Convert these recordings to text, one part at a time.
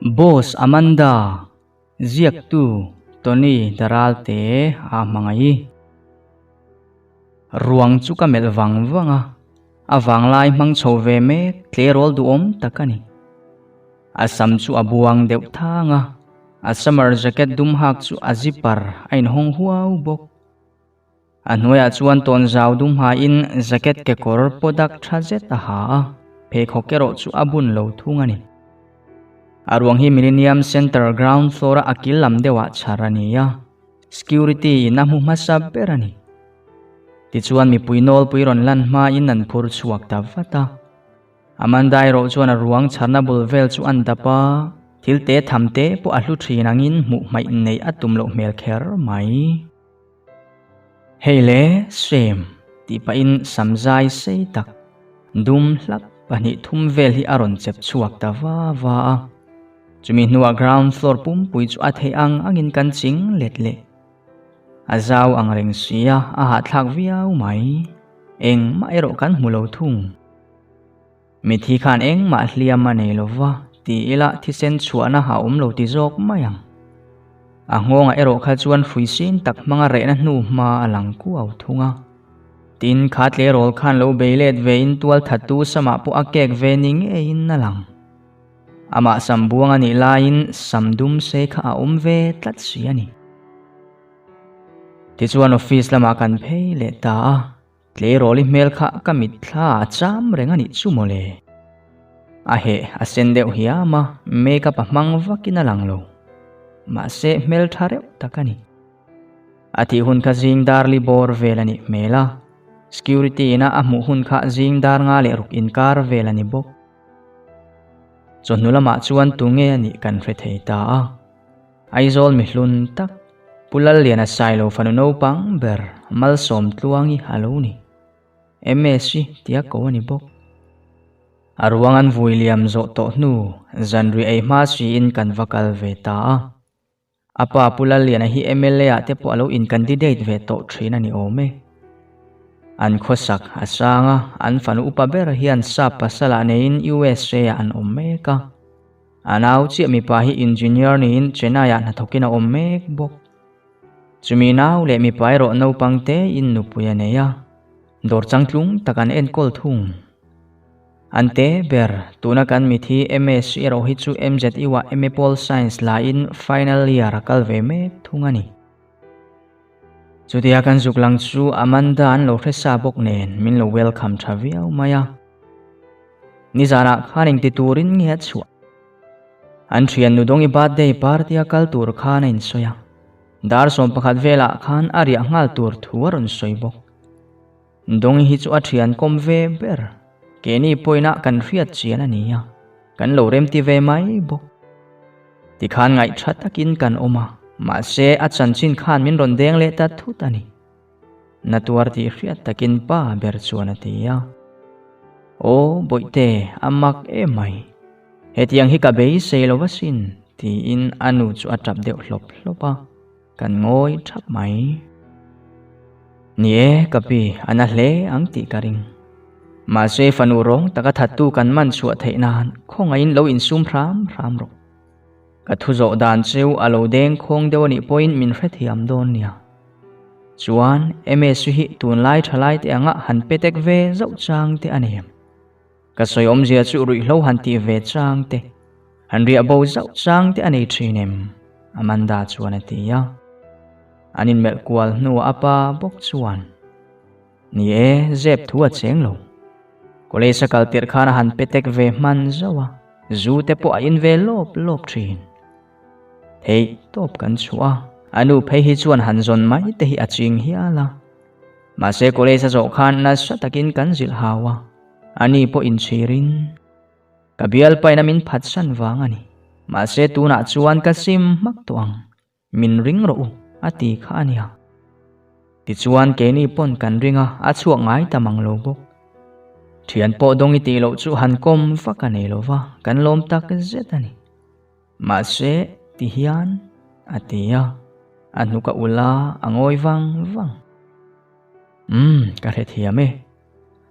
Boss Amanda, ziaktu Tony Daralte a hmangaih. Ruang chu ka melh vang vang a, a vanglai hmang chho ve mek tleirawl duhawm tak a ni. A sam chu a buang deuh thang a, a summer jacket dum hak chu a zipper a inhawng huau bawk. A hnuaiah chuan tawnzau dum haiin jacket kekawr pawdak tha zet a ha a, pheikhawk erawh chu a bun lo thung a ni. A ruang hi Millennium Centre ground floor-a a kil lam deuhah chhar a ni a, security in a hmu hmasa ber a ni. Tichuan mipui nawlpui rawn lan hmain an phur chhuak ta vat a. Amanda erawh chuan a ruang chharna bul vel chu an dap a, thil te tham te pawh a hlu thin angin hmuh hmaih neih a tum loh hmel kher mai. Hei le Shem tih pahin samzai sei tak dum hlap pahnih thum vel hi a rawn chep chhuak ta va va a. Chumi hnuah ground floor pumpui chu a theih ang angin kan ching let leh. A zau ang reng si a, a hahthlak viau mai. Engmah erawh kan hmu lo thung. Mithi khan engmah hliam a nei lova ti ila thisen chhuahna a awm lo ti zawk mai ang. A nghawngah erawh kha chuan hrui sin tak hmanga rehna hnu hma a lang kuau thung a. Tin, kha tleirawl khan lo bei let vein tual thattu samah pawh a kek ve ni ngeiin a lang. Amah sam buang a nih laiin sam dum sei kha a awm ve tlat si a ni. Tichuan office lamah kan phei leh ta a. Tleirawl i hmel kha ka mitthla a cham reng a nih chu mawle. A heh a sen deuh hiam a, makeup a hmang vakin a lang lo. Mahse hmel tha reuh tak a ni. A thih hun kha zing dar li bawr vel a nih hmel a, security ina a hmuh hun kha zing dar nga leh ruk inkar vel a ni bawk. Chawhnu lamah chuan tunge a nih kan hre thei ta a. Aizawl mihlun tak, Pu Lalliana Sailo fanu naupang ber Malsawm Tluangi a lo ni. MS tia ko a ni bawk. A ruang an vui liam zawh tawh hnu zanri ei hma siin kan va kal ve ta a. A pa Pu Lalliana hi mla ah te pawh a lo in-candidate ve tawh thin a ni awm e. An khawsak a sang a, an fanu upa ber hian sap pasalah neiin USA ah an awm mek a. A nau chiah mipa hi engineer niin Chennai-ah hnathawkin a awm mek bawk. Chumi nau leh mipa erawh naupang tein nupui a nei a, dawr changtlung tak an enkawl thung. An te ber, tuna kan mithi MS erawh hi chu MZU-ah MA Pol Science laiin final year a kal ve mek thung a ni. Chutia kan zuk lang chu Amanda an lo hre sa bawk nen min lo welcome tha viau mai a. Nizanah khan engti turin nge a chhuah? An thian Nudongi birthday party a kal tur khan a insawi a. Dar 11 velah khan a riah nghal tur thu a rawn sawi bawk. Dongi hi chu a thian kawm ve ber. Keini pawhin kan hriat chian a ni a, kan lo remti ve mai bawk. Tikhan ngaihtha takin kan awm a, mahse a chanchin khan min rawn deng leh ta thut a ni. Na tuar tih hriat takin pa ber chuan a ti a. Aw Bawihte, a mak em mai. Hetiang hi ka beisei lo asin, tiin a nu chu a tap deuh hlawp hlawp a, kan ngawi thap mai. Ni e, ka pi, a na hle ang tih ka ring. Mahse fanu rawng taka thattu kan man chhuah theih nan khawngaihin lo insum hram hram rawh. Ka thu zawh dan cheu a lo deng khawng deuh a nih pawhin min hrethiam dawn nia. Chuan MS hi tunlai thalai te anga han pe tek ve zauh chang te a ni em? Ka sawi awmzia chu ruihhlo han tih ve chang te, han riah bo zauh chang te a nei thin em? Amanda chuan a ti a. An inmelh kual hnuah a pa bawk chuan, Ni e, zep thu a cheng lo. College a kal tirh khan a han pe tek ve hman zauh a, zu te pawh a in ve lawp lawp thin. Theih tawp kan chhuah a, a nu phei hi chuan han zawn mai te hi a ching hial a. Mahse college a zawh khan nasa takin kan zilh hau a, ani pawh inchhirin ka bialpaina min phatsan vang a ni. Mahse tunah chuan ka sim hmak tawh ang. Min ring rawh u, a ti kha a nia. Tichuan keini pawn kan ring a, a chhuak ngai ta mang lo bawk. Thian pawh dawng i tih loh chu han kawm vak a nei lo va, kan lawm tak zet a ni. Mahse, ti hian a ti a, a hnuk a ulh a, a ngawi vang vang. Umm, ka hrethiam e.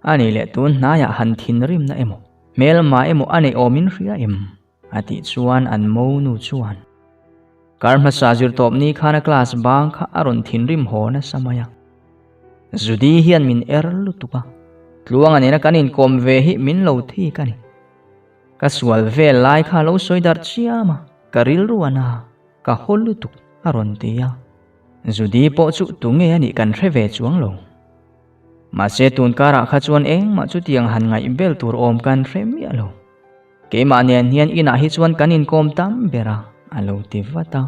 A nih leh tun hnaiah han thinrimna emaw, hmelma emaw a neih awmin hria em? A tih chuan an monu chuan kar hmasa zirtawp ni khan a class bang kha a rawn thinrim haw nasa mai a. Judy hian min er lutuk a, Tluanga nena kan inkawm ve hi min lo thik a ni. Ka sual vel lai kha a lo sawi darh chiam a, ka rilru a na, ka haw lutuk a rawn ti a. Judy pawh chu tunge a nih kan hre ve chuang lo. Mahse tun karah kha chuan engmah chutiang han ngaih bel tur awm kan hre miah lo. Keimah nen hian inah hi chuan kan inkawm tam ber a, a lo ti vat a.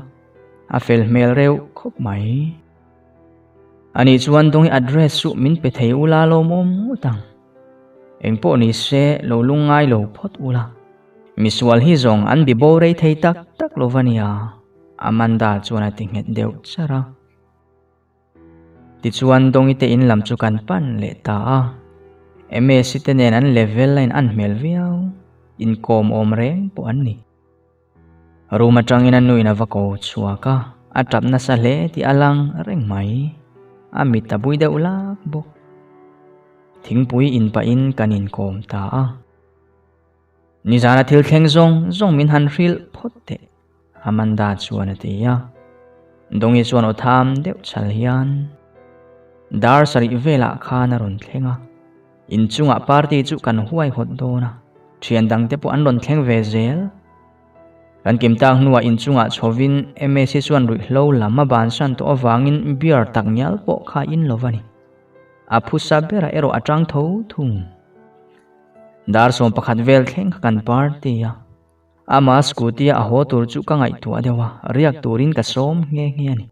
A fel hmel reuh khawp mai. Ani chuan Dawngi address chu min pe thei ula lawmawm ngawt ang. Engpawh ni se lo lungngai lo phawt ula. Misual hi zawng an bi bo rei thei tak tak lo va nia, Amanda chuan a ti nghet deuh char a. Tichuan Dawngi te in lam chu kan pan leh ta a. Msi te nen an level a in an hmel viau, inkawm awm reng pawh an ni. Room atangin a nuin a va ko chhuak a, a tap nasa hle tih a lang reng mai. A mit a bui deuh lak bawk. Thingpui in pahin kan inkawm ta a. Nizana thil thleng zawng zawng min han hrilh phawt teh, Amanda chuan a ti a. Dawngi chuan aw tham deuh chhal hian dar sarih velah khan a rawn thleng a. Inchungah party chu kan huaihawt dawn a, thian dangte pawh an rawn thleng ve zel. Kan kim tak hnuah inchungah chhovin Msi chuan ruihhlo lam a bansan tawh avangin beer tak ngial pawh kha in lo va ni. A phusa berah erawh a tang tho thung. Dar 11 vel thleng kha kan party a. Ama scooty a haw tur chu ka ngaihtuah deuh a, riak turin ka sawm nghe nghe a ni.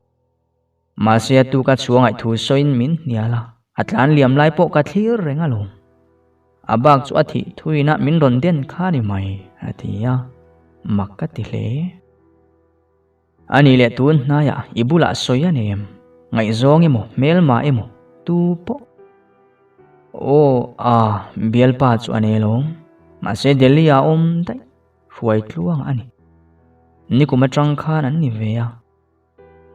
Mahse a tuka chhuangaih thu sawiin min hnial a, a tlan liam lai pawh ka thlir reng alawm. A bak chu a thih thuin a min rawn den kha ni mai, a ti a, mak ka ti hle. A nih leh tun hnaiah i bulah sawi a nem, ngaihzawng emaw hmelma emaw tu pawh. Aw a, bialpa chu a nei alawm, mahse Delhi ah a awm daih, hruai tluang a ni. Nikum atang khan an ni ve a.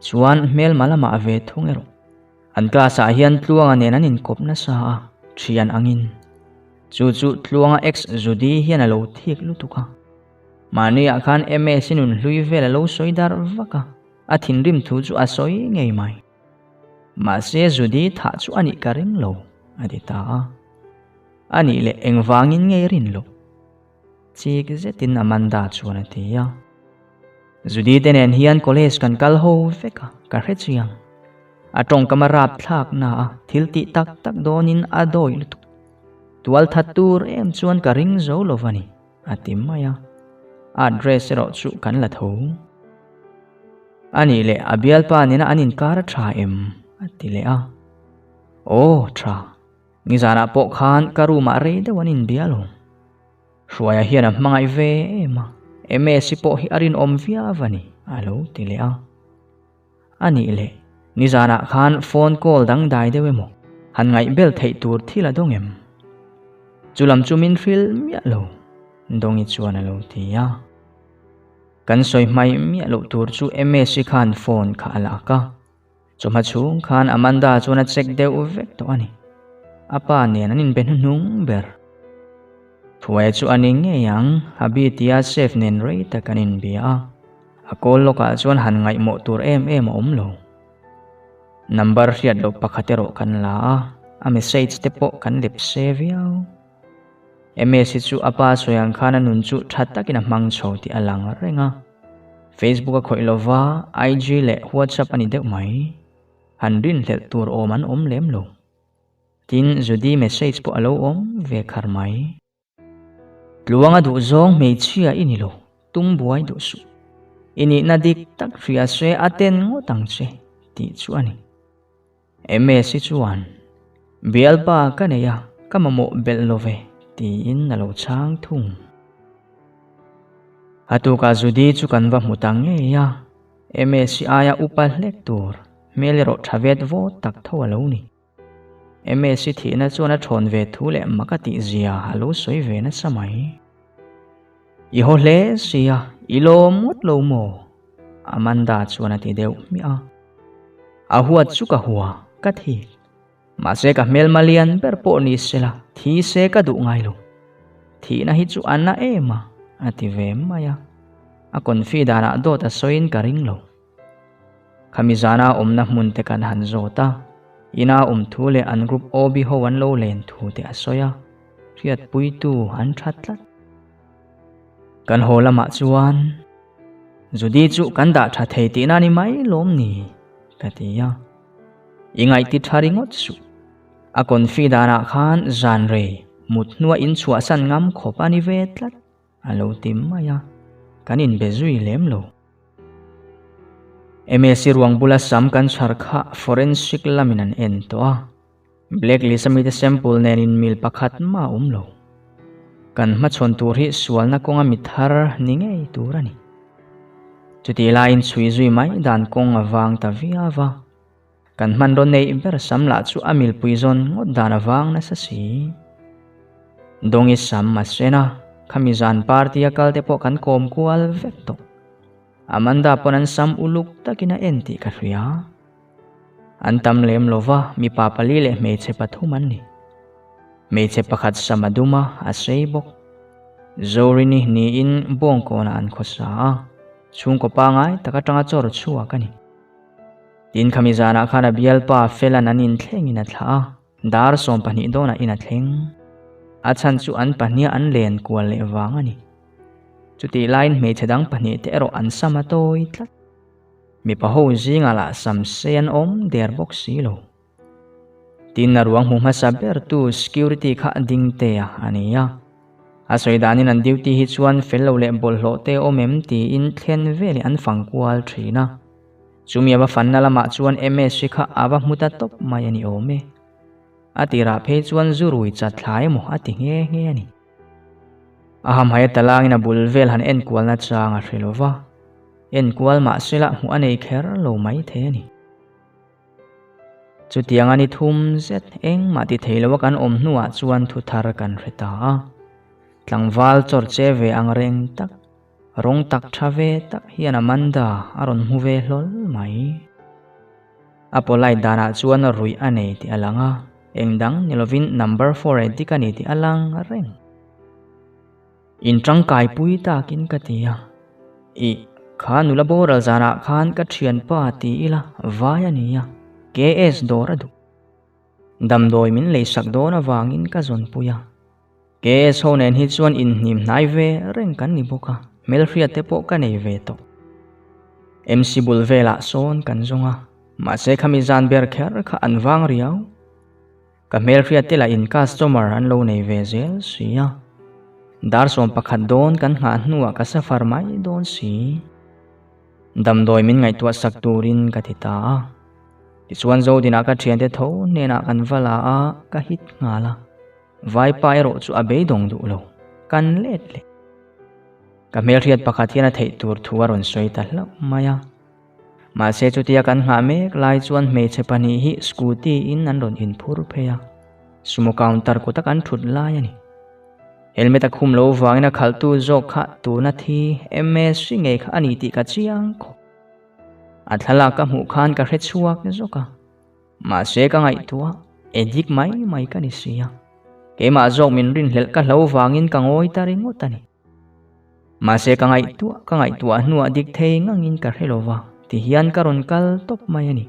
Chuan hmelma lamah a ve thung erawh. An class ah hian Tluanga nen an inkawp nasa a, thian angin. Chu chu Tluanga ex Judy hian a lo thik lutuk a. Mahni ah khan MS i nun hlui vel a lo sawi darh vak a, a thinrim thu chu a sawi ngei mai. Mahse Judy thah chu a nih ka ring lo, a ti ta a. A nih leh engvangin ngei rin loh? Chik zetin Amanda chuan a ti a. Judy te nen hian college kan kal ho vek a, ka hre chiang. A tawngkam a rap thlak na a, thil tih tak tak dawnin a dawi lutuk. Tual that tur em chuan ka ring zo lo va ni, a ti mai a. A address erawh chu kan la tho. A nih leh a bialpa nena an inkar a tha em? a ti leh a. Aw, tha. Nizanah pawh khan ka room ah rei deuh an inbia lo. Hruaia hian a hmangaih ve em a, Msi pawh hi a rinawm viau a ni, a lo ti leh a. A nih leh, nizanah khan phone call dangdai deuh emaw, han ngaihbel theih tur thil a dawng em? Chu lam chu min hrilh miah lo, Dawngi chuan a lo ti a. Kan sawi hmai miah loh tur chu Msi khan phone kha a lak a. Chawhma chhung khan Amanda chuan a check deuh vek tawh a ni. A pa nen an inbe hnuhnung ber. Thuaia chu a ni ngei ang, Habi tia Chef nen rei tak an inbia a. A call lawkah chuan han ngaihmawh tur em em a awm lo. Number hriat loh pakhat erawh kan la a, a message te pawh kan lep se viau. Msi chu a pa sawi ang khan a nun chu tha takin a hmang chho tih a lang reng a. Facebook a khawih lova, IG leh WhatsApp a ni deuh mai. Han rinhlelh tur awm an awm lem lo. Tin, Judy message pawh a lo awm ve khar mai. Tluanga duhzawng hmeichhia i ni lo, tum buai duh suh. I nihna dik tak hria se a ten ngawt ang che, tih chu a ni. Msi chuan, Bialpa ka nei a, ka mamawh belh lo ve, tiin a lo chhang thung. A tukah Judy chu kan va hmu ta ngei a, Msi aia upa hlek tur, hmel erawh tha vet vawt tak tho a lo ni. Msi thihna chuan a thawn ve thu leh mak a tih zia a lo sawi ve nasa mai. I haw hle sia, i lawm ngawt lo maw? Amanda chuan a ti deuh hmiah a. A huat chu ka hua, ka thi. Mahse ka hmelma lian ber pawh ni sela, thi se ka duh ngai lo. Thihna hi chu a na em a. A ti ve mai a, a confi danah dawt a sawiin ka ring lo. Khami zana awmna hmun te kan han zawt a, ina awm thu leh an group OB ho an lo len thu te a sawi a, hriatpuitu an tha tlat. Kan haw lamah chuan Judy chu kan dah tha thei tihna ni mai lawm ni? ka ti a, I ngaihti tha ringawt suh. A confi danah khan zan rei mut hnua in chhuahsan ngam khawp a ni ve tlat. A lo ti mai a, kan inbe zui lem lo. MSC ruang bula sam kan chhar kha forensic lamin an en tawh a, blacklist a mite sample nen inmil pakhat mah a awm lo. Kan hmachhawn tur hi sualna kawnga mi thar ni ngei tur a ni. Chutih laiin chhui zui mai dan kawng a vang ta viau a, Kan hmanraw neih ber sam lah chu a milpui zawn ngawt dan a vang nasa si. Dawngi sam a sen a, khami zan party a kal te pawh kan kawm kual vek tawh. Amanda pawn an sam uluk takin a en tih ka hria. An tam lem lova, mipa pali leh hmeichhe pathum an ni. Hmeichhe pakhat sam a dum a, a sei bawk. Zorini niin Bawngkawnah an khawsa a, chhungkaw pangai tak atanga chawr chhuak a ni. Tin khami zanah khan a bialpa Felan an inthlengin a thlah a, dar 12 dawnah in a thleng. A chhan chu an pahniha an len kual leh vang a ni. Chutih laiin hmeichhe dang pahnih te erawh an sam a tawi tlat. Mipa ho zingah lah sam sei an awm der bawk si lo. Tin a ruang hmu hmasa ber tu security kha ding te a a ni a. A sawi danin an duty hi chuan fel lo leh bawlhhlawh te awm em tiin thlen veleh an fang kual thin a. Chumi a va fanna lamah chuan MS hi kha a va hmu ta tawp mai a ni awm e. A tirah phei chuan zu rui chat thla emaw a ti nghe nghe a ni. A hamhaia talangin a bul vel han enkualna chang a hre lo va, enkual mahsela hmuh a nei kher lo mai thei a ni. Chutiang a ni thum zet engmah ti thei loa kan awm hnuah chuan thu thar kan hre ta a. Tlangval chawr che ve ang reng tak, rawng tak tha ve tak hian Amanda a rawn hmu ve hlawl mai. A polite danah chuan ruih a nei tih a lang a, eng dang ni lovin number four addict a ni tih a lang reng. In tangkai pui takin ka ti a, Ih, kha nula boral zanah khan ka thianpa ti ila vai a ni a, KS dawr a duh. Damdawi min leisak dawn avangin ka zawnpui a, KS ho nen hi chuan inhnim hnai ve reng kan ni bawk a, hmelhriat te pawh ka nei ve tawh. MC bul velah sawn kan zawng a, mahse khami zan ber kher kha an vang riau. Ka hmelhriat te lah in customer an lo nei ve zel si a, dar 11 dawn kan nghah hnuah ka safar mai dawn si. Damdawi min ngaihtuah sak turin ka ti ta a. Tichuan Zodinah ka thiante tho hnenah kan va la a, ka hit nghal a. Vaipa erawh chu a beidawng duh lo, kan let leh. Ka hmelhriat pakhat hian a theih tur thu a rawn sawi ta hlauh mai a. Mahse chutia kan nghah mek lai chuan hmeichhe pahnih hi scooty in an rawn inphur phei a, sumo counter kut a kan thut lai a ni. Helmet a khum lo vangin a khalhtu zawk kha tuna thi MS ngei kha a ni tih ka chiang khawp. A thlalak ka hmuh khan ka hre chhuak zawk a, mahse ka ngaihtuah edik mai mai ka ni si a, keimah zawk min rinhlelh ka hlo vangin ka ngawi ta ringawt a ni. Mahse ka ngaihtuah ka ngaihtuah hnuah dik thei ngangin ka hre lova, tihian ka rawn kal tawp mai a ni.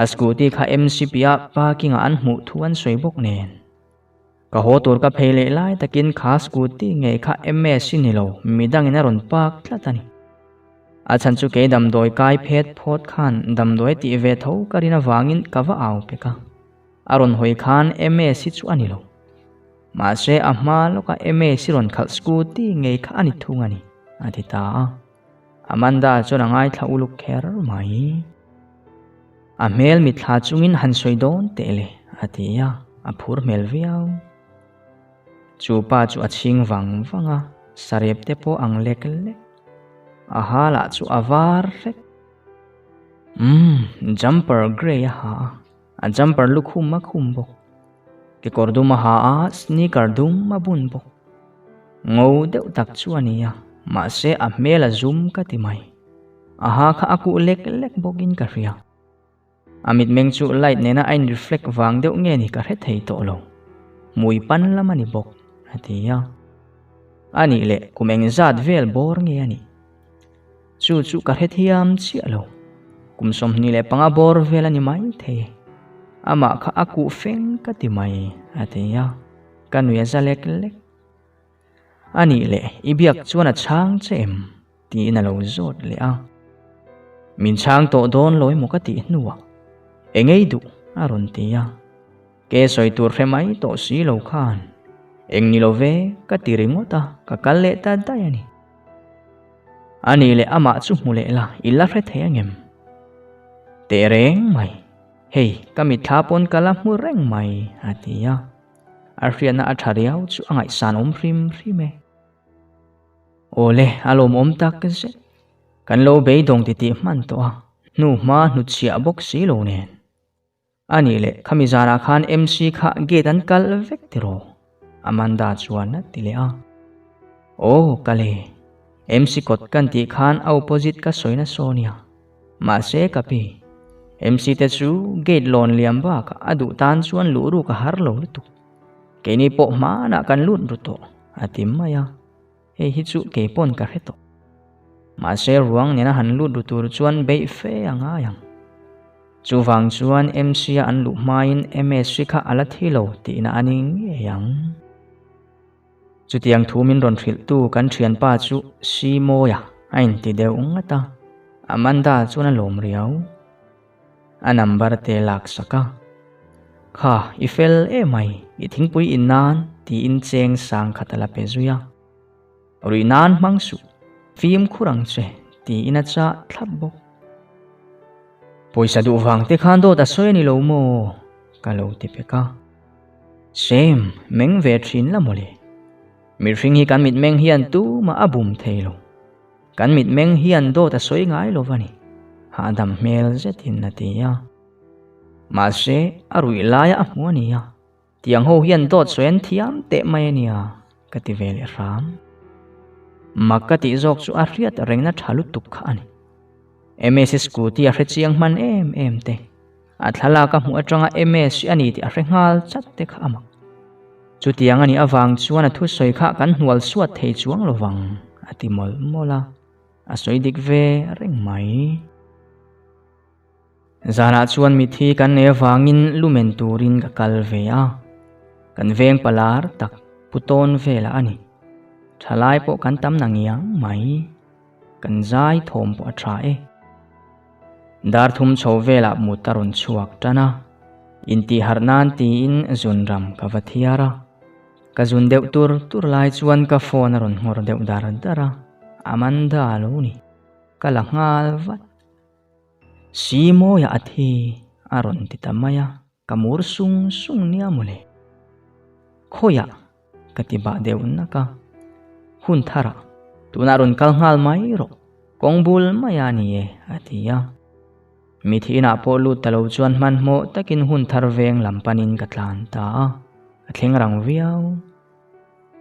A scooty kha MCP ah parking ah an hmuh thu an sawi bawk nen. Ka haw tur ka phei leh lai takin kha scooty ngei kha MS i ni lo, midangin a rawn park tlat a ni. A chhan chu kei damdawi kai phet phawt khan damdawi a tih ve tho ka rin avangin ka va au pek a. A rawn hawi khan MS hi chu a ni lo. Mahse a hma lawka MS hi rawn khalh scooty ngei kha a ni thung a ni, a ti ta a. Amanda chuan a ngaithla uluk kher mai. A hmel mitthla chungin han sawi dawn teh le, a ti a, a phur hmel viau. Chu pa chu a chhing vang vang a, sarep te pawh ang lek lek. A ha lah chu a var hlek. Umm, jumper grey a ha a. A jumper lukhum a khum bawk. Kekawr dum a ha a, sneaker dum a bun bawk. Ngo deuh tak chu a ni a, mahse a hmel a zum ka ti mai. A ha kha a kuh lek lek bawkin ka hria. A mitmeng chu light nena a in reflect vang deuh nge ni ka hre thei tawh lo. Hmui pan lam a ni bawk, a ti a. A nih leh kum engzat vel bawr nge a nih? Chu chu ka hrethiam chiah lo. Kum 25 bawr vel a ni mai thei. Amah kha a kuh feng ka ti mai, a ti a. Ka nui a za lek lek. A nih leh i biak chuan a chhang che em? tiin a lo zawt leh a. Min chhang tawh dawn lo emaw ka tih hnuah engei duh a rawn ti a. Ke sawi tur hre mai tawh si lo khan eng ni lo ve ka ti ringawt a, ka kal leh ta daih a ni. A nih leh amah chu hmu leh la, i la hre thei angem? Teh reng mai, hei ka mitthla pawn ka la hmu reng mai a ti a. A hriatna a tha riau chu a ngaihsan awm hrim hrim e. Awle, a lawmawm tak zet. Kan lo beidawng titih hman tawh a, hnu hma hnutchhiah bawk si lo nen. A nih leh, khami zanah khan MC kha gate an kal vek tiraw? Amanda chuan a ti leh a. Aw, kal e. MC kawt kan tih khan a opposite ka sawi nasa nia. Mahse ka pi, MC te chu gate lawn liam bakah a duh tan chuan luh ruk a har lo lutuk. Keini pawh hmanah kan lut ru tawh, a ti mai a. Hei hi chu kei pawn ka hre tawh. Mahse ruang nena han lut ru tur chuan beih fe a ngai ang. Chuvang chuan MC-a an luh hmain MS-i kha a la thi lo tihna a ni ngei ang. Chutiang thu min rawn hrilhtu kan thianpa chu Simawia a inti deuh ngat a, Amanda chuan a lawm riau. A number te lak sak a. Kha, i fel emai, i thingpui in nan tiin cheng sang khat a la pe zui a. Ruih nan hmang suh, fimkhur ang che tiin a chah thlap bawk. Pawisa duh vang te khan dawt a sawi a ni lo maw? Ka lo ti pek a. Sam, meng ve thin la mawle. Mihring hi kan mitmeng hian tumah a bum thei lo. Kan mitmeng hian dawt a sawi ngai lo va ni, hahdam hmel zetin a ti a. Mahse, a ruih laia a hmu a nia, tiang ho hian dawt sawi an thiam teh mai a nia, ka ti ve leh hram. Mak ka tih zawk chu a hriat rengna tha lutuk kha a ni. MS scooty a hre chiang hman em em te. A thlalak a hmuh atanga MS a ni tih a hre nghal chat te kha a mak. Chutiang a nih avang chuan a thusawi kha kan hnual suat thei chuang lo vang, a ti mawlh mawlh a, a sawi dik ve reng mai. Zanah chuan mithi kan nei avangin lumen turin ka kal ve a, kan veng palar tak pu tawn velah a ni. Thalai pawh kan tam na ngiang mai. Kan zai thawm pawh a tha e. Dar thum chho velah mut a rawn chhuak tan a, intihharh nan tiin zun ram ka va thiar a. Ka zun deuh tur tur lai chuan ka phone a rawn nghawr deuh dar dar a, Amanda a lo ni. Ka la nghal vat. Si mawiah a thi a rawn ti ta mai a, ka mur sung sung nia mawle. Khawiah Ka ti bah deuh nak a. Hun tharah, tunah rawn kal nghal mai rawh, kawng bul mai a ni e, a ti a. Mithi inah pawh lut ta lo chuan hmanhmawh takin hun thar veng lam panin ka tlan ta a, ka thleng rang viau.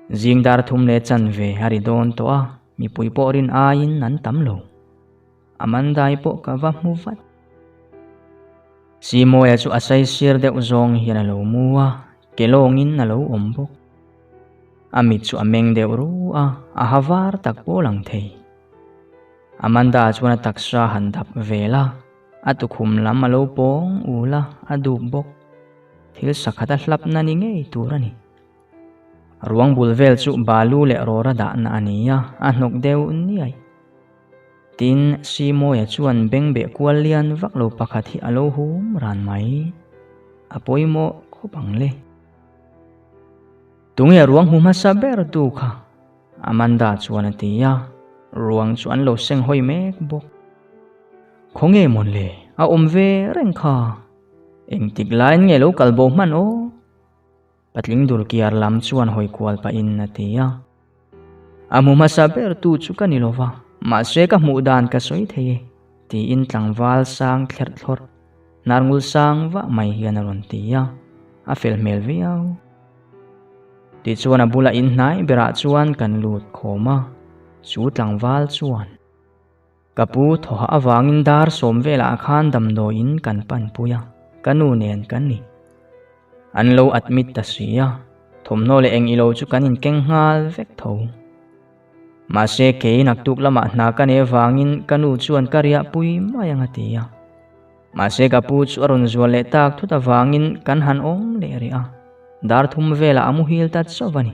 Zing dar thum leh chanve a ri dawn tawh a, mipui pawh rin aiin an tam lo. Amandai pawh ka va hmu vat. Simawia chu a saisir deuh zawng hian a lo mu a, ke lawngin a lo awm bawk. A mit chu a meng deuh ru a, a ha var tak pawh lang thei. Amanda chuan a taksa han dap vel a, a tukhum lam a lo pawng ul a, a dup bawk. Thil sakhat a hlapna ni ngei tur a ni. Ruang bul vel chu balu leh rawra dahna a ni a, a hnawk deuh niai. Tin, Simawia chuan bengbeh kual lian vak lo pakhat hi a lo hum ran mai. A pawimawh khawp ang le. Tunge ruang hmu hmasa ber tu kha? Amanda chuan a ti a, ruang chu an lo seng hawi mek bawk. Khawnge mawn le, a awm ve reng kha. Engtik laiin nge lo kal bo hman aw? Patling dulkiar lam chuan hawi kual pahin a ti a. A hmu hmasa ber tu chu ka ni lo va, mahse ka hmuh dan ka sawi thei e, tiin tlangval sang thlerh thlawrh, hnarngul sang vah mai hian a rawn ti a, a fel hmel viau. Tichuan a bula inhnai berah chuan kan lut khawm a, chu tlangval chuan. Ka pu thawhah avangin dar sawm velah khan damdawiin kan panpui a, ka nu nen kan ni. An lo admit ta si a, thawmhnaw leh eng ilo chu kan inkeng nghal vek tho. Mahse kei naktuk lamah hna ka nei avangin ka nu chuan ka riah pui mai ang a ti a. Mahse ka pu chu a rawn zual leh tak thut avangin kan han awm leh rih a, dar thum velah a muhil ta chauh a ni.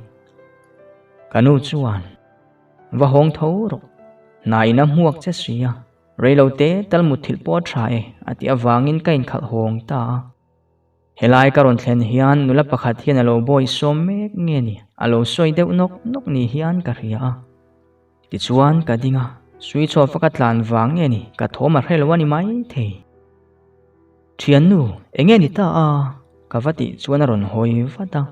Ka nu chuan, Va hawng tho rawh, hna in a hmuak che si a, reilo te tal mutthilh pawh a tha e a tih avangin ka inkhalh hawng ta a. Helai ka rawn thlen hian nula pakhat hian a lo bawi sawm mek nge ni, a lo sawi deuh nawk nawk ni hian ka hria a. Tichuan ka ding a, switch off a ka tlan vang nge ni, ka thawm a hre lo a ni mai thei. Thiannu, enge ni ta a? Ka va tih chuan a rawn hawi vat a.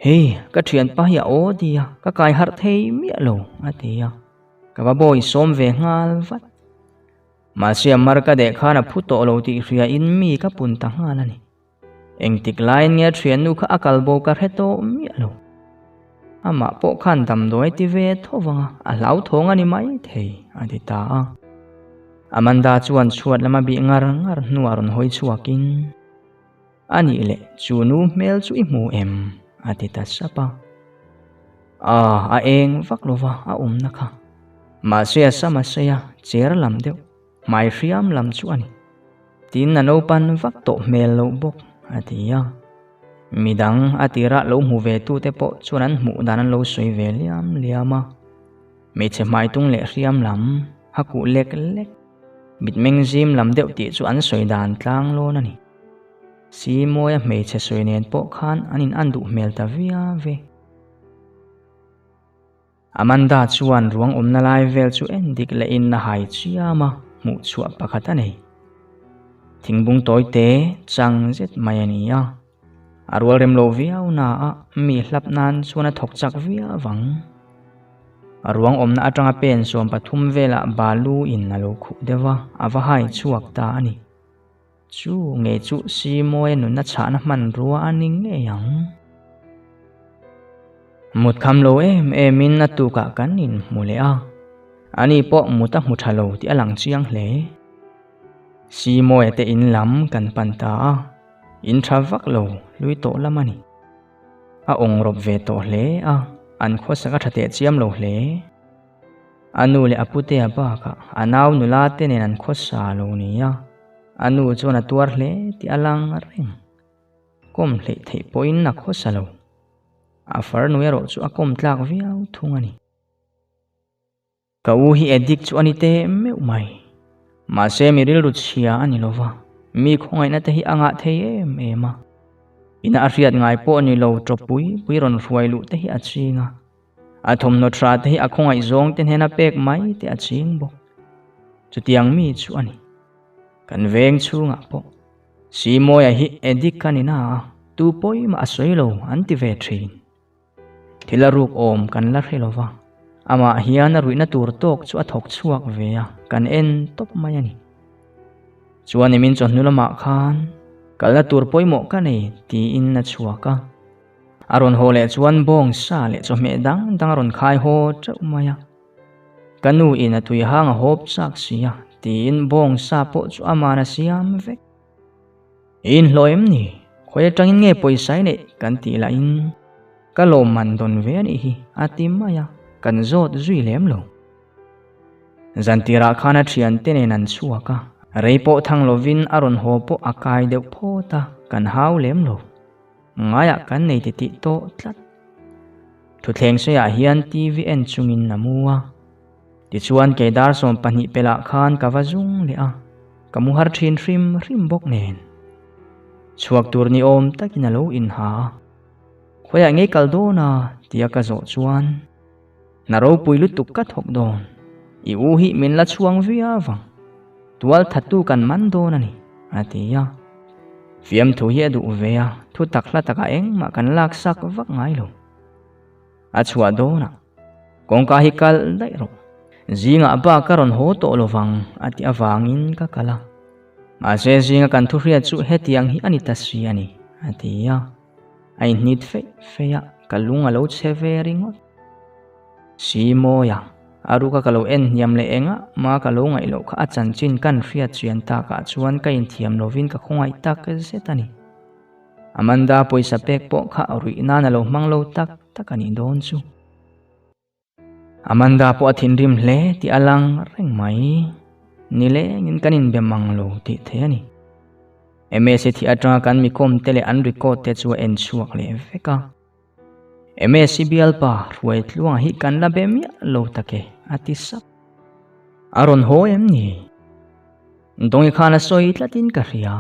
Hei, ka thianpa hi a aw ti a, ka kai harh thei miah lo a ti a. Ka va bawi sawm ve nghal vat. Mahse a mar ka deh khan a phu tawh lo tih hria in mi ka pun ta nghal a ni. Engtik laiin nge thiannu kha a kal bo ka hre tawh miah lo. Amah pawh khan damdawi ti ve tho vang a, a hlauthawng a ni mai thei a ti ta a. Amanda chuan chhuat lama bih ngar ngar hnuah rawn hawi chhuakin, A nih leh chu nu hmel chu i hmu em? a ti ta sap a. Aaa, a eng vak lova a awmna kha. Mahse a sam a sei a, cher lam deuh, hmai hriam lam chu a ni. Tin a naupan vak tawh hmel loh bawk, a ti a. Midang a tirah lo hmu ve tute pawh chuan an hmuh dan an lo sawi ve liam liam a. Hmeichhe hmaitung leh hriam lam, a kuh lek lek, mitmeng zim lam deuh tih chu an sawi dan tlang lawn a ni. Simawia hmeichhe sawi nen pawh khan an in an duh hmel ta viau ve. Amanda chuan ruang awmna lai vel chu en dik leh in a hai chiam a, hmuh chhuah pakhat a nei. Thingbung tawi te chang zet mai a ni a, a rual rem lo viau na a mi hlap nan chuan a thawk chak viau ang. A ruang awmna atanga pen 13 velah balu in a lo khuh deuh a, a va hai chhuak ta a ni. Chu ngei chu Simawia nunna chhahna hmanrua a ni ngei ang. Mut kham lo em emin a tukah kan inhmu leh a, ani pawh mut a hmu tha lo tih a lang chiang hle. Simawia te in lam kan pan ta a, in tha vak lo hlui tawh lam a ni. A awng rawp ve tawh hle a, an khawsak a tha teh chiam lo hle. A nu leh a putea bakah a nau nula te nen an khawsa lo nia, a nu chuan a tuar hle tih a lang reng. Kawm hleih theih pawhin a khawsa lo. A farnu erawh chu a kawm tlak viau thung a ni. Ka u hi addict chu a ni teh meuh mai. Mahse mi rilru chhia a ni lova, mi khawngaihna te hi a ngah thei em em a. Ina a hriat ngai pawh ni lo tawpui pui rawn hruai luh te hi a ching a. A thawmhnaw tha te hi a khawngaih zawng te hnena pek mai te a ching bawk. Chutiang mi chu a ni. Kan veng chhungah pawh Simawia hi addict ka ni na a, tu pawi mah a sawi lo an ti ve thin. Thil a ruk awm kan la hre lo va, amah hian a ruihna tur tawk chu a thawk chhuak ve a, kan en tawp mai a ni. Chuan nimin chawhnu lamah khan kalna tur pawimawh ka nei tiin a chhuak a. A rawn haw leh chuan bawng sa leh chawhmeh dang dang a rawn khai haw teuh mai a. Ka nu in a tui hang a hawp chak si a, tiin bawng sa pawh chu aman a siam vek. I inhlawh em ni? Khawi atangin nge pawisa i neih kan tih lahin ka lawmman dawn ve a nih hi a ti mai a, kan zawt zui lem lo. Zantirah khan a thiante nen an chhuak a, rei pawh thang lovin a rawn haw pawh a kai deuh phawt a, kan hau lem lo. Ngaiah kan nei ti tih tawh tlat. Thutthleng seiah hian TV en chungin a mu a. Tichuan kei dar 12 pelah khan ka va zung leh a, ka mu har thin hrim hrim bawk nen. Chhuak tur ni awm takin a lo inha a. Khawiah ngei kal dawn a? tia ka zawh chuan, Hna ropui lutuk ka thawk dawn. I u hi min la chhuang viau vang. Tual thattu kan man dawn a ni, a ti a. Fiamthu hi a duh ve a, thu tak hla takah engmah kan lak sak vak ngai lo. A chhuah dawnah, Kawngka hi kal daih rawh. Zingah bak ka rawn haw tawh lo vang, a tih avangin ka kal a. Mahse zinga kan thu hriat chu hetiang hi a ni ta si a ni, a ti a. A inhnit feih feih a, ka lung a lo chhe ve ringawt. Simawia, a ruka ka lo en hniam leh eng a, ma ka lo ngaih loh kha a chanchin kan hriat chian takah chuan ka inthiam lovin ka khawngaih tak zet a ni. Amanda pawisa pek pawh kha ruih nan a lo hmang lo tak tak a nih dawn chu. Amanda pawh a thinrim hle tih a lang reng mai. Nilengin kan inbe mang lo tih theih a ni. Msa thih atanga kan mikawm te leh an record te chu a en chhuak leh vek a. Msa bialpa hruai tluanga hi kan la be miah lo tak e, a ti sap. A rawn haw em ni? Dawngi khan a sawi tlatin ka hria.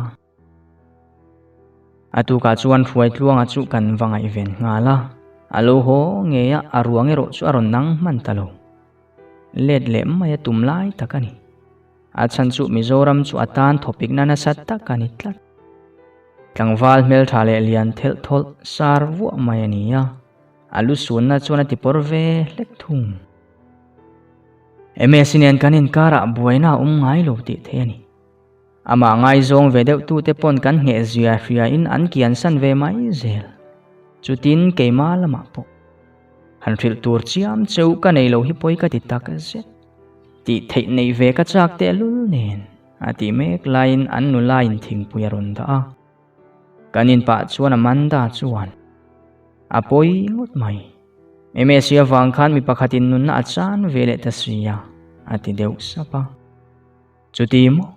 A tukah chuan hruai tluanga chu kan va ngaihven nghal a, a lo haw ngei a, a ruang erawh chu a rawn nang hman ta lo. Let leh mai a tum lai tak a ni. A chhan chu Mizoram chu a tan thawpikna nasa tak a ni tlat. Tlangval hmeltha leh lian thelh thawlh sar vuah mai a ni a, a lu sunna chuan a ti pawr ve hlek thung. Msi nen kan inkarah buaina a awm ngai lo tih theih a ni. Amah ngaizawng ve deuh tute pawn kan ngheh zia hriain an kiansan ve mai zel. Chutin keimah lamah pawh han hrilh tur chiam cheu ka nei lo hi pawi ka ti tak zet. Tih theih neih ve ka chak tehlul nen a tih mek laiin an nula in thingpui a rawn dah a. Kan inpah chuan Amanda chuan a pawi ngawt mai. Msi avang khan mi pakhatin nunna a chan ve leh ta si a, a ti deuh sap a. Chuti maw?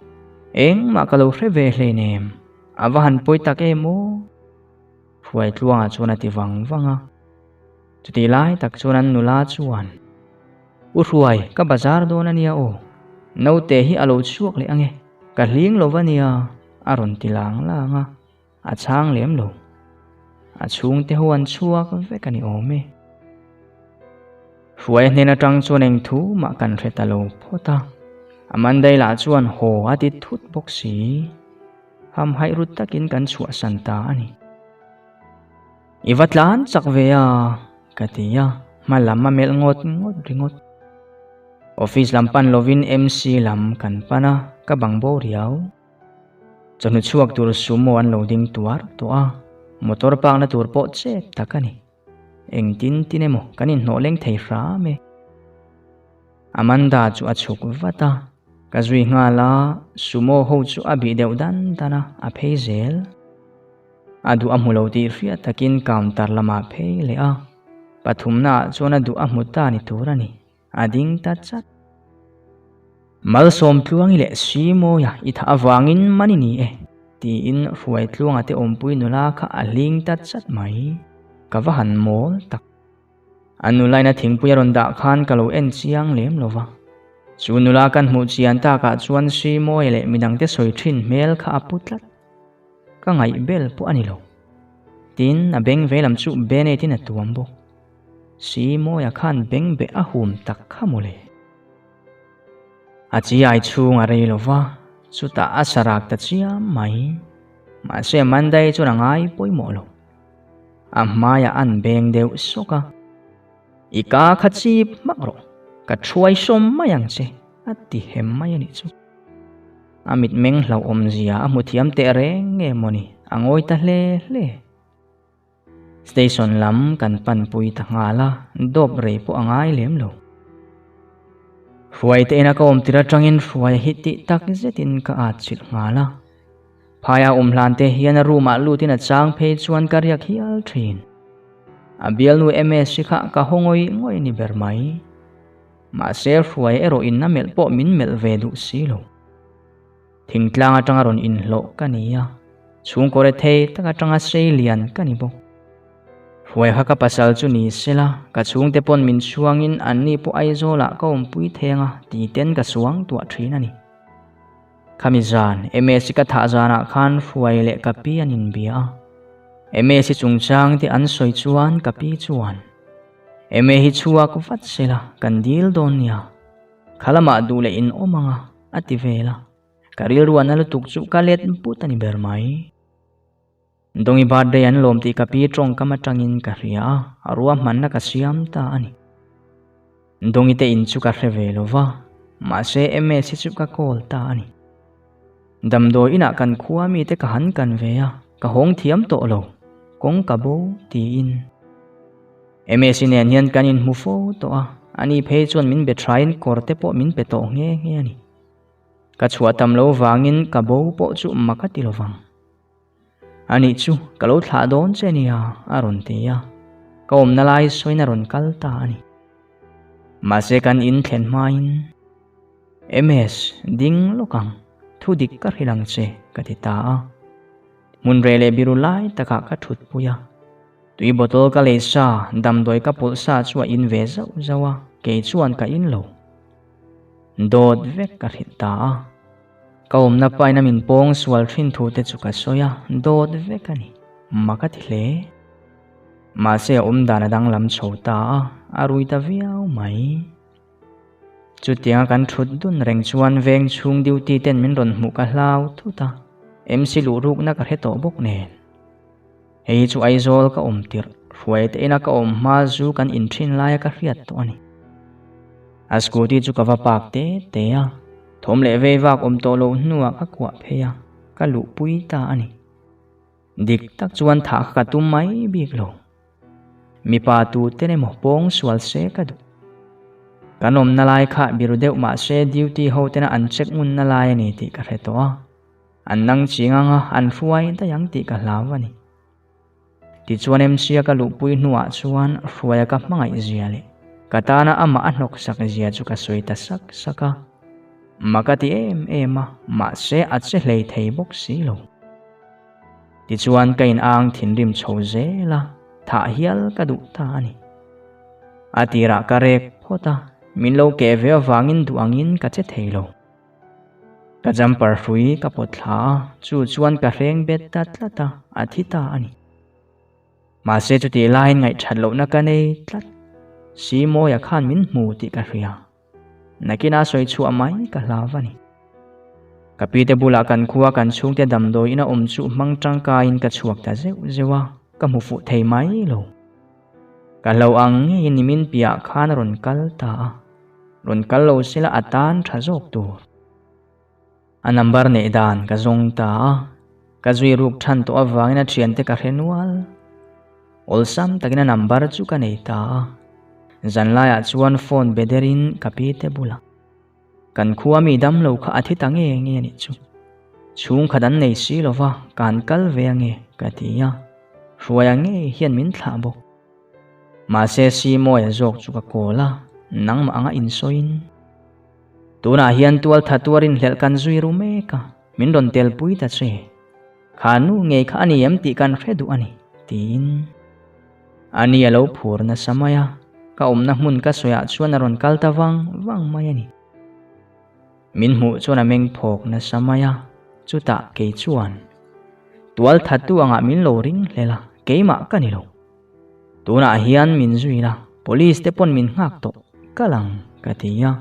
Engmah ka lo hre ve hleinem, a va han pawi tak em aw? Hruai tluangah chuan a ti vang vang a. Chuti lai tak chuan an nula chuan, U Hruai, ka bazar dawn a nia aw, naute hi a lo chhuak leh ange, ka hling lo va nia, a rawn ti lang lang a, a chhang lem lo. A chhungte ho an chhuak vek a ni awm e. Hruai hnen atang chuan eng thu mah kan hre ta lo phawt a, Amandai lah chuan haw a ti thut bawk si. Hamhaih rut takin kan chhuahsan ta a ni. I va tlan chak ve a, ka ti a, hma lam a melh ngawt ngawt ringawt. Office lam pan lovin MC lam kan pan a, ka bang bo riau. Chawhnu chhuak tur sumo an lo ding tuar tawh a, motor park na tur pawh chep tak a ni. Engtin tin emaw kan inhnawh leng thei hram e. Amanda chu a chhuk vat a, ka zui nghal a, sumo ho chu a bih deuh dan dan a, a phei zel. A duh a hmu lo tih hriat takin counter lamah phei leh a, pathumnaah chuan a duh a hmu ta ni tur a ni, a ding ta chat. Malsawm Tluangi leh Simawia i thah avangin man i ni e, tiin Hruai Tluanga te awmpui nula kha a hling ta chat mai. Ka va han mawl tak. A nulaina thingpui a rawn dah khan ka lo en chiang lem lo va. Chu nula kan hmuh chian takah chuan Simawia leh midangte sawi thin hmel kha a pu tlat. Ka ngaih bel pawh a ni lo. Tin, a beng ve lam chu Bennett-in a tuam bawk. Simawia khan beng beh a hum tak kha mawle. A chi ai chhung a rei lo va, chutah a sarak ta chiam mai. Mahse Monday chuan a ngai pawimawh lo. A hmaiah an beng deuh sawk a. I ka kha chip hmak rawh, ka thuai sawm mai ang che, a ti hem mai a nih chu. A mitmeng hlauhawmzia a hmu thiam teh reng nge mawni, a ngawi ta hle hle. Station lam kan panpui ta nghal a, dawp rei pawh a ngai lem lo. Hruai te ina ka awm tir atangin hruai hi tih tak zetin ka at chilh nghal a. Phaia awm hlan te hian a room ah lutin a chang phei chuan ka riak hial thin. A bialnu MS hi kha ka haw ngawih ngawih ni ber mai. Mahse hruai erawh in a melh pawh min melh ve duh si lo. Thingtlang atanga rawn inhlawh ka ni a, chhungkaw rethei tak atanga sei lian ka ni bawk. Hruai kha ka pasal chu ni sela, ka chhungte pawn min chhuangin anni pawh Aizawlah ka awmpui thei anga ti ten ka suang tuah thin a ni. Khami zan, Msi ka thah zanah khan Hruai leh ka pi an inbia a. Msi chungchang te an sawi chuan ka pi chuan, Eme hi chhuak vat sela, kan dil dawn nia. Kha lamah duh leh in awm anga. A ti vel a, ka rilru a na lutuk chu ka let put a ni ber mai. Dongi birthday an lawm tih ka pi tawngkam atangin ka hria a, a ruahmanna ka siam ta a ni. Dongi te in chu ka hre ve lo va, mahse MS hi chu ka call ta a ni. Damdawi inah kan khua mite ka han kan ve a, ka hawng thiam tawh lo, kawng ka bo tiin. MS nen hian kan inhmu fo tawh a, ani phei chuan min be thain kawr te pawh min pe tawh nghe nghe a ni. Ka chhuah tam lo vangin ka bo pawh chu mak a ti lovang. Ani chu ka lo thlah dawn che nia a rawn ti a, ka awmna lai sawiin a rawn kal ta a ni. Mahse kan in thlen hmain MS ding lawk ang, thu dik ka hrilh ang che ka ti ta a. Hmun reh leh biru lai takah ka thut pui a. Tui bottle ka lei sa, damdawi ka pawlh sa chu a in ve zauh zauh a, kei chuan ka in lo. Dawt vek ka hrilh ta a. Ka awmna paina min pawng sual thin thu te chu ka sawi a, dawt vek a ni. Mak a ti hle. Mahse a awmdan a danglam chho ta a, a rui ta viau mai. Chutianga kan thut dun reng chuan veng chhung duty ten min rawn hmuh ka hlau thut a, MC luh rukna ka hre tawh bawk nen. Hei chu Aizawl ka awm tirh, hruai te ina ka awm hma zu kan inthin laia ka hriat tawh a ni. A scooty chu ka va park te te a, thawm leh vei vak awm tawh loh hnuah ka kuah phei a, ka luhpui ta a ni. Dik tak chuan thah kha ka tum mai bik lo. Mipa tute emaw pawng sual se ka duh. Kan awmna lai kha biru deuh mahse duty ho tena an check ngunna lai a ni tih ka hre tawh a. An nang ching anga an hruai daih ang tih ka hlau a ni. Tichuan MC-a ka luhpui hnuah chuan hruaia ka hmangaih zia leh ka tana amah a hnawk sak zia chu ka sawi ta sak sak a. Mak a ti em em a, mahse a che hlei thei bawk si lo. Tichuan ka in ang thinrim chho zel a, thah hial ka duh ta a ni. A tirah ka rek phawt a, min lo keh ve avangin duh angin ka che thei lo. Ka jumper hrui ka pawt thla a, chu chuan ka hreng bet ta tlat a, a thi ta a ni. Mahse chutih laiin ngaihthat lohna ka nei tlat. Simawia khan min hmu tih ka hria. Nakina sawi chhuah mai ka hlau a ni. Ka pi te bulah kan khua kan chhungte damdawi ina awm chu hmang tangkaiin ka chhuak ta zeuh zeuh a, ka hmu fuh thei mai lo. Ka hlo ang ngeiin nimin piah khan a rawn kal ta a. Rawn kal lo sela a tan tha zawk tur. A number neih dan ka zawng ta a, ka zui ruk than tawh avangin a thiante ka hre nual. Awlsam takin a number chu ka nei ta a. Zanlaiah chuan phone be derin ka pi te bulah. Kan khua mi dam lo kha a thi ta nge nge anih chu. Chhungkhat an nei si lova ka han kal ve ange ka ti a. Hruaia ngei hian min thlah bawk. Mahse Simawia zawk chu ka call a, nangmah anga insawiin. Tunah hian tualtha tuarin hlelh kan zui ru mek a, min rawn telpui ta che. Kha nu ngei kha a ni em tih kan hre duh a ni, tiin. Ani a lo phur nasa mai a, ka awmna hmun ka sawiah chuan a rawn kal ta vang vang mai a ni. Min hmuh chuan a meng phawk nasa mai a, chutah kei chuan, Tualthattu angah min lo ring hlel a, keimah ka ni lo. Tunah hian min zui la, police te pawn min nghak tawh, kal ang ka ti a.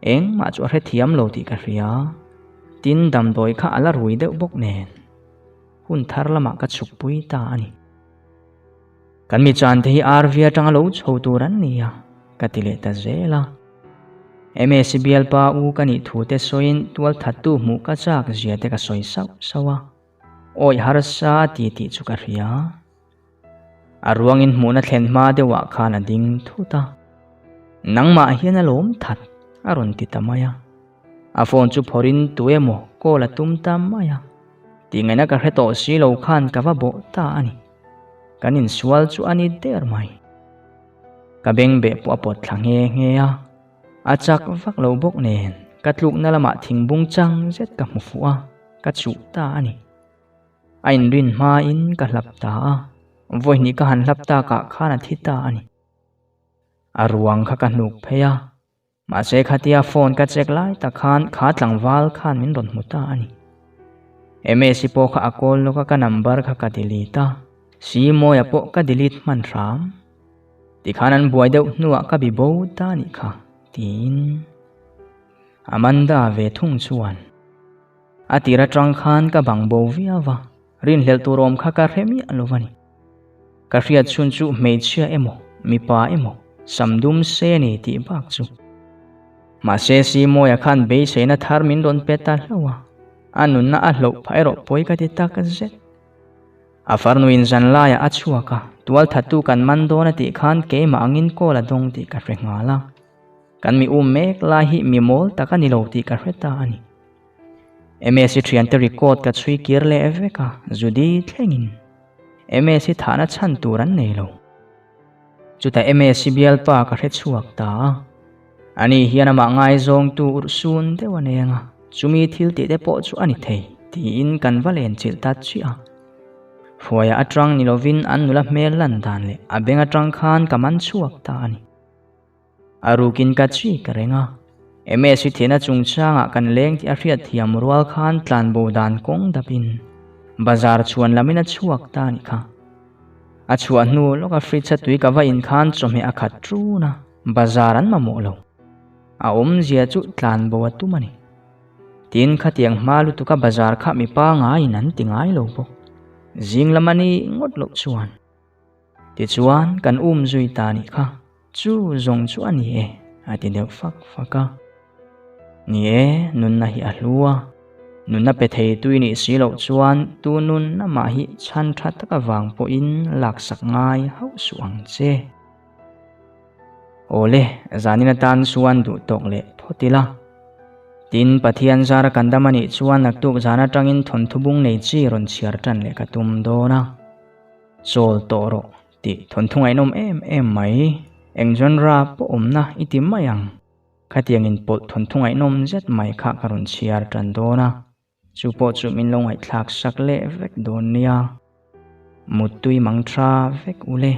Engmah chu a hrethiam lo tih ka hria. Tin, damdawi kha a la rui deuh bawk nen. Hun thar lamah ka chhukpui ta a ni. Kan mi chan te hi RV atanga lo chho tur an ni a, ka ti leh ta zel a. MAC bialpa u ka nih thu te sawiin tualthattu hmuh ka chak zia te ka sawi sauh sauh a. Awi harsa a ti tih chu ka hria. A ruangin hmuhna thlen hma deuhah khan a ding thut a. Nangmah hian a lawm that, a rawn ti ta mai a. A phone chu phawrhin tu emaw call a tum ta mai a. Tihngaihna ka hre tawh si lo khan ka va bawh ta a ni. Kan insual chu a ni der mai. Ka beng beh pawh a pawt thla nghe nghe a. A chak vak lo bawk nen ka tlukna lamah thingbung chang zet ka hmu fuh a, ka chuh ta a ni. A inrin hmain ka hlap ta a, vawihnih ka han hlap takah khan a thi ta a ni. A ruang kha ka hnuk phei a, mahse khatia phone ka check lai tak khan kha tlangval khan min rawn hmu ta a ni. Msi pawh kha a call lawk a ka number kha ka delete a, Simawia pawh ka delete hman hram. Tikhan an buai deuh hnuah ka bi bo ta a nih kha, tiin Amanda ve thung chuan. A tir atang khan ka bang bo viau va, rinhlelh tur awm kha ka hre miah lo va ni. Ka hriat chhun chu hmeichhia emaw, mipa emaw, sam dum se ni tih bak chu. Mahse Simawia khan beiseina thar min rawn pe ta hlauh a, a nunna a hloh phah erawh pawi ka ti tak zet. A farnuin zan laiah a chhuak a, tualthattu kan man dawn a tih khan keimah angin call a dawng tih ka hre nghal a. Kan mi um mek lai hi mi mawl tak a ni lo tih ka hre ta a ni. Msi thiante record ka chhui kir leh vek a, Judy thlengin Msi thahna chhan tur an nei lo. Chutah Msi bialpa ka hre chhuak ta a. Ani hian amah ngaizawngtu urhsun deuh a nei anga, chumi thil tih te pawh chu a ni thei, tiin kan va len chilh ta chiah a. Hruaia atang ni lovin an nula hmel lan dan leh a beng atang khan ka man chhuak ta a ni. A rukin ka chi ka reng a, MS hi thihna chungchangah kan leng tih a hriat thiam rual khan tlanbo dan kawng dapin bazar chhuan lamin a chhuak ta a nih kha. A chhuah hnu lawka fridge a tui ka va in khan chawhmeh a khat ṭun a, bazar an mamawh lo. A awmzia chu tlanbo a tum a ni. Tin, khatiang hma lutuka bazar kha mipa ngaiin an ti ngai lo bawk. Zing lama ni ngawt loh chuan. Tichuan, kan um zui ta nih kha, chu zawng chu a ni e, a ti deuh fak fak a. Ni e, nunna hi a hlu a. Nunna pe thei tui nih si loh chuan tu nunna mah hi chhan tha tak avang pawhin laksak ngai hauh suh ang che. Awle, zanin atan chuan duh tawk leh phawt ila. Tin, Pathian zara kan dam a nih chuan naktuk zan atangin thawnthu bung nei chi rawn chhiar tan leh ka tum dawn a. Chawl tawh rawh tih thawnthu ngaihnawm em em mai. Eng genre pawh awmna i ti mai ang. Khatiang inpawlh thawnthu ngaihnawm zet mai kha ka rawn chhiar tan dawn a, chu pawh chu min lo ngaihthlak sak leh vek dawn nia. Muttui mang tha vek ule.